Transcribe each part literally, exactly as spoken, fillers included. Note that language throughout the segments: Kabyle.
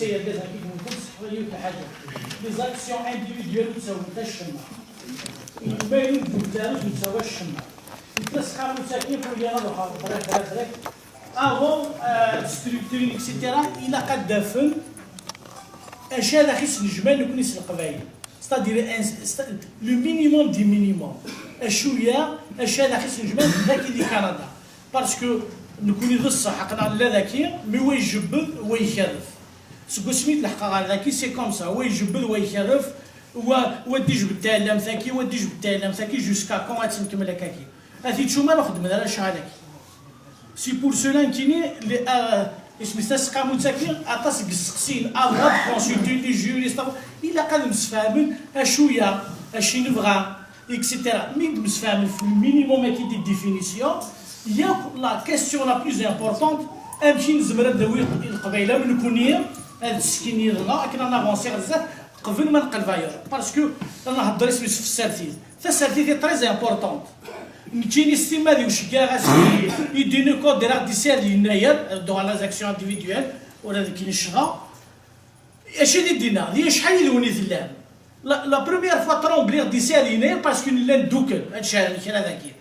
Argaz-agi d-newwet, seḥfeḍ yiwet n lḥaǧa. Les actions individuelles ur ttawint acemma. Imaynu deg umtar ur nettawi acemma. Nettasqam ur ttakin pour yan ad ɣer bref, bref, bref. Avant, euh, structuring, et cetera, ilaq ad d-afen acu ara ɣ-isnejman nekni s Leqbayel. C'est-à-dire, un, c'est, le minimum du minimum. Acu ya, acu ara ɣ-isnejman daki di Kanada. Parce que nekni d ṣṣeḥ, aql-aɣ nella daki, mais wa ijebbed, wa ikerref. Seg wasmi d-leḥqeɣ ɣer daki, c'est comme ça. Wa ijebbed, wa ikerref, wa, wa d-ijbed taɛellamt-agi, wa d-ijbed taɛellamt-agi, jusqu'à quand ad tt-nkemmel akkagi? A t-ittu ma ur xeddmen ara lecɣal-agi. C'est pour cela nekkini, les, euh, isem-is taseqqamut-agi, aṭas n yisteqsiyen, avant de consulter les juristes, ilaq ad msefhamen acu ya, acu i nebɣa, et cetera. Mi d-msefhamen f le minimum-agi de définition, yakk la question la plus importante, amek i nezmer ad d-nawi Leqbayel am nekni, ad skin yid-neɣ, akken ad navansi ɣer zdat, qbel ma nqelleb ayer. Parce que ad nehder isem-is f tsertit. Tasertit est très importante. Nekkini s timmad-iw ceggaɣ-as i, i Dino Codera di Sir Yennayer, dans les actions individuelles, ur ad kin ccɣa. Acu i d-inna? Di acḥal yid-wen i tellam? La, la première fois trembliɣ di Sir Yennayer parce que nella neddukel, ad ceɛlen kra dagi.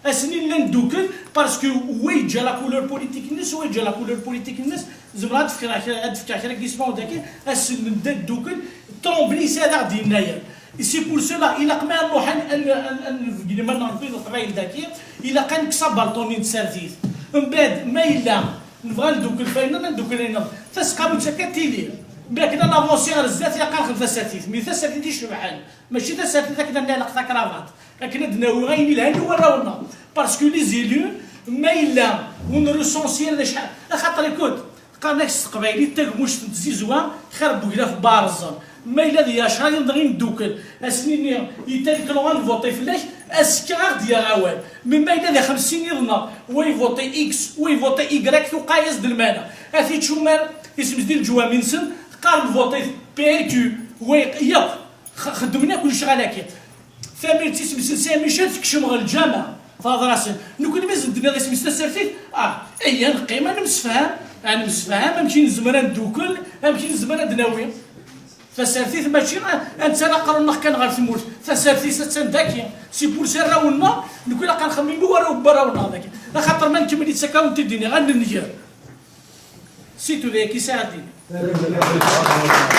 Ass-nni nella neddukel parce que wa yeǧǧa la couleur politique-nnes, wa yeǧǧa la couleur politique-nnes, zemreɣ ad d-fkeɣ kra, ad d-fkeɣ kra n yismawen dagi, ass-nni nedda neddukel, trembli s ad aɣ-d-yennayer. Et c'est pour cela, ilaq ma nruḥ ad, ad, ad, ad nbeggem ad nṛebbi leqbayel dagi, ilaq ad nekkes abalṭuni n tsertit. Mbeɛd, ma yella nebɣa ad neddukel f ayen, ad neddukel ayen. Taseqqamut akka tili. Mbeɛd kan ad navansi ɣer zdat, ilaq ad nexdem tasertit. Mi tasertit icebḥen, mačči tasertit akken ad nɛelleq takravat, akken ad d-nawi ayen ilhan i warraw-nneɣ. Parce que les élus, ma yella ur nrecensi ara d acḥal, axaṭer, écoute, qqaren-ak s teqbaylit tagmuct n tzizwa xir n uglaf n Bareẓẓan. Ma yella di ɛecra yid-neɣ i neddukel, ass-nni-nni yettali-k lɣa ad nvuṭi fell-ak, azekka ad ɣ-d-yaɣ awal. Mais ma yella di xemsin yid-neɣ, wa ivuṭi X, wa ivuṭi Y, tuqay-as-d lmana. A t-ittu mar isem-is di leǧwami-nsen, qqaren vuṭi P R Q, wa yeq-, yakk, x-, xeddmen akk lecɣal-agi. Tamirt isem-is n Saint Michel tekcem ɣer lǧameɛ, tehder-asen. Nekkni mi sen-d-tenniḍ isem-is tasertit, ah, iyya neqqim ad nemsefham, ad nemsefham amek i nezmer ad neddukel, amek i nezmer ad d-nawi tasertit, mačči a, ad nettarra aqerru-nneɣ kan ɣer tmurt. Tasertit attan daki, si pulsi arraw-nneɣ, nekkni ilaq ad nxemmem i warraw n warraw-nneɣ daki. Axaṭer ma nkemmel-itt akka, ad tent-id-iniɣ, ad nenger. Situ d ayagi i sɛiɣ ad d-iniɣ.